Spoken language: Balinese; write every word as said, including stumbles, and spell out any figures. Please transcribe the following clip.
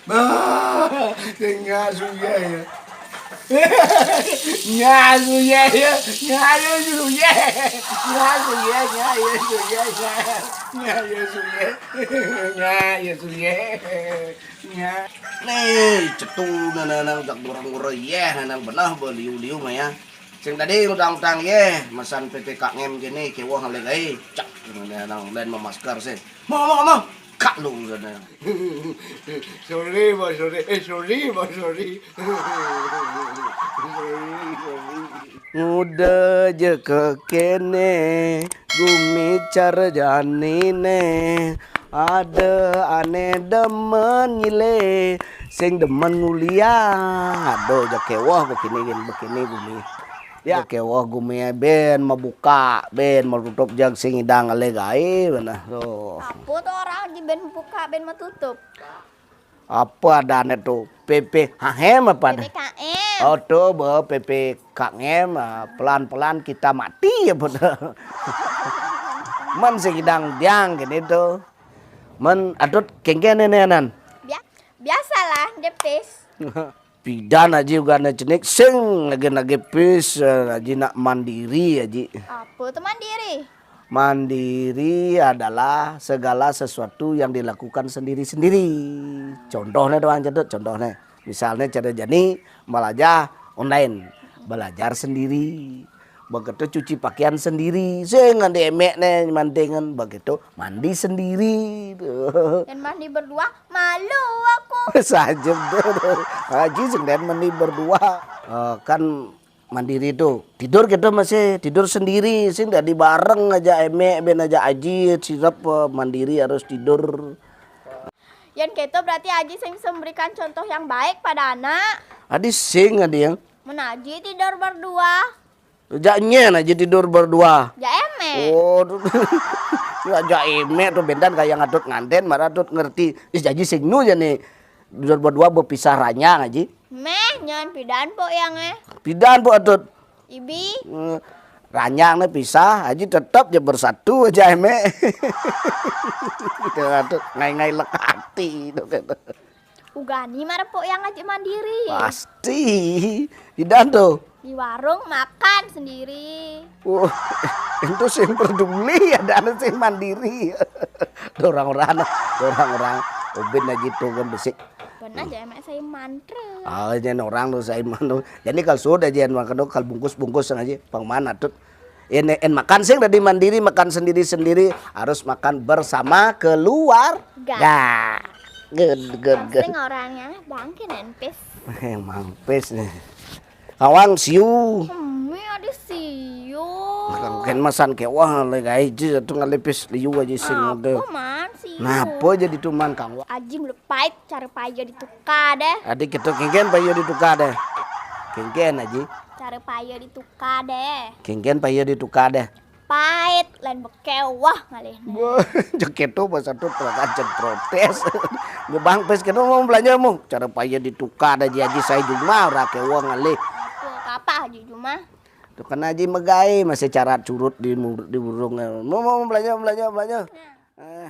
Bah, ngasuh ya. Ngasuh ya, ya. Ngasuh ya. Ngasuh ya, ngasuh ya, ngasuh ya. Ngasuh ya. Ngasuh ya. Nga. Nih, cetu nanang jak dorang ngoro ya, nanang benah beliu-liu maya. Sing tadi utang-utang ya, mesan P P K N M gini, kewah ngalih gai. Cak, nanang lain memasker sih. Mau, mau, mau. Kak lu sana. Sorry, Bang, sorry. Eh, sorry, Bang, sorry. Sorry, sorry. Nguda ja ka kene, gumi cara janine. Ada ane demen ngile, sing demen nguliah. Aduh, ja kewah bekini gin, bekini gumi. Ya, kewah gumi ben mabuka, ben matutup jag sing idang ale gae benah. Tuh. Apa tuh orang di ben buka, ben matutup? Apa adane tuh? P P H M apa dah? P P K M. Oh, tuh, bah, P P K M, ah, pelan-pelan kita mati ya, bener. Men sing idang diang gini tuh. Men atut kengken ini anan. Bia-, biasalah, depis. Pidan aji ugane cenik, sing lagi nagih pis, eh, aji nak mandiri aji. Apa tuh mandiri? Mandiri adalah segala sesuatu yang dilakukan sendiri-sendiri. Contohnya doang, Cetut, contohnya. Misalnya cara jani belajar online, belajar sendiri. Begitu cuci pakaian sendiri, sing ngan emek ne mantengan, begitu mandi sendiri. Tuh. Dan mandi berdua, malu aku. Saja tuh. Aji sing dan mandi berdua. Eh, kan mandiri tuh. Tidur gitu masih, tidur sendiri, sing dari bareng aja emek, ben aja aji, sirap, eh, mandiri harus tidur. Yan keto berarti Aji sing bisa memberikan contoh yang baik pada anak. Adi sing adi yang. Menaji tidur berdua. Jak nyen aja tidur berdua. Jak emek. Oh, tuh. Ya, jak emek tuh bendan kayak ngadut nganten, marah tuh ngerti. Is, jaji sing nu ja nih. Tidur berdua berpisah ranjang aja. Meh, nyen pidan pok yang eh. Pidan pok atut. Ibi. Eh, ranjang nih pisah, aja tetap aja bersatu aja emek. Itu atut ngai-ngai lek hati itu. Ugani marepok yang ngajak mandiri. Pasti. Idan tuh. Di warung makan sendiri. Wah, itu sing peduli, ada sing mandiri. Orang-orang, orang-orang. Ubin aja tuh kan besik. Benar aja emak saya mantra. Ah, jangan orang tuh saya mantra. Jadi kalau sudah jangan makan tuh, kalau bungkus-bungkus aja. Pang mana tuh? Ini en makan sing tadi mandiri, makan sendiri-sendiri, harus makan bersama keluarga. Ga. Good, good, good. Sing orangnya bangke nenpis. Emang pis nih. Kawang siu. Emi ada siu. Kan masan kewah le gaji satu ngalipis liu aja sing ada. Apa man siu? Napa jadi tuman kawang? Aji melepait cara paya ditukar deh. Adik kita kengken paya ditukar deh. Kengken aji. Cara paya ditukar deh. Kengken paya ditukar deh. Pait, lain bekewah ngalih. Wah, jek itu bahasa tuh perasaan jeng protes. Gue bang pes kita mau belanja mu. Cara paya ditukar ada ji aji saya juma ora kewah ngalih. Tuh apa aja cuma? Tuh kan aji megai masih cara curut di mur-, di burung. Mau, mau belanja, belanja, belanja. Eh.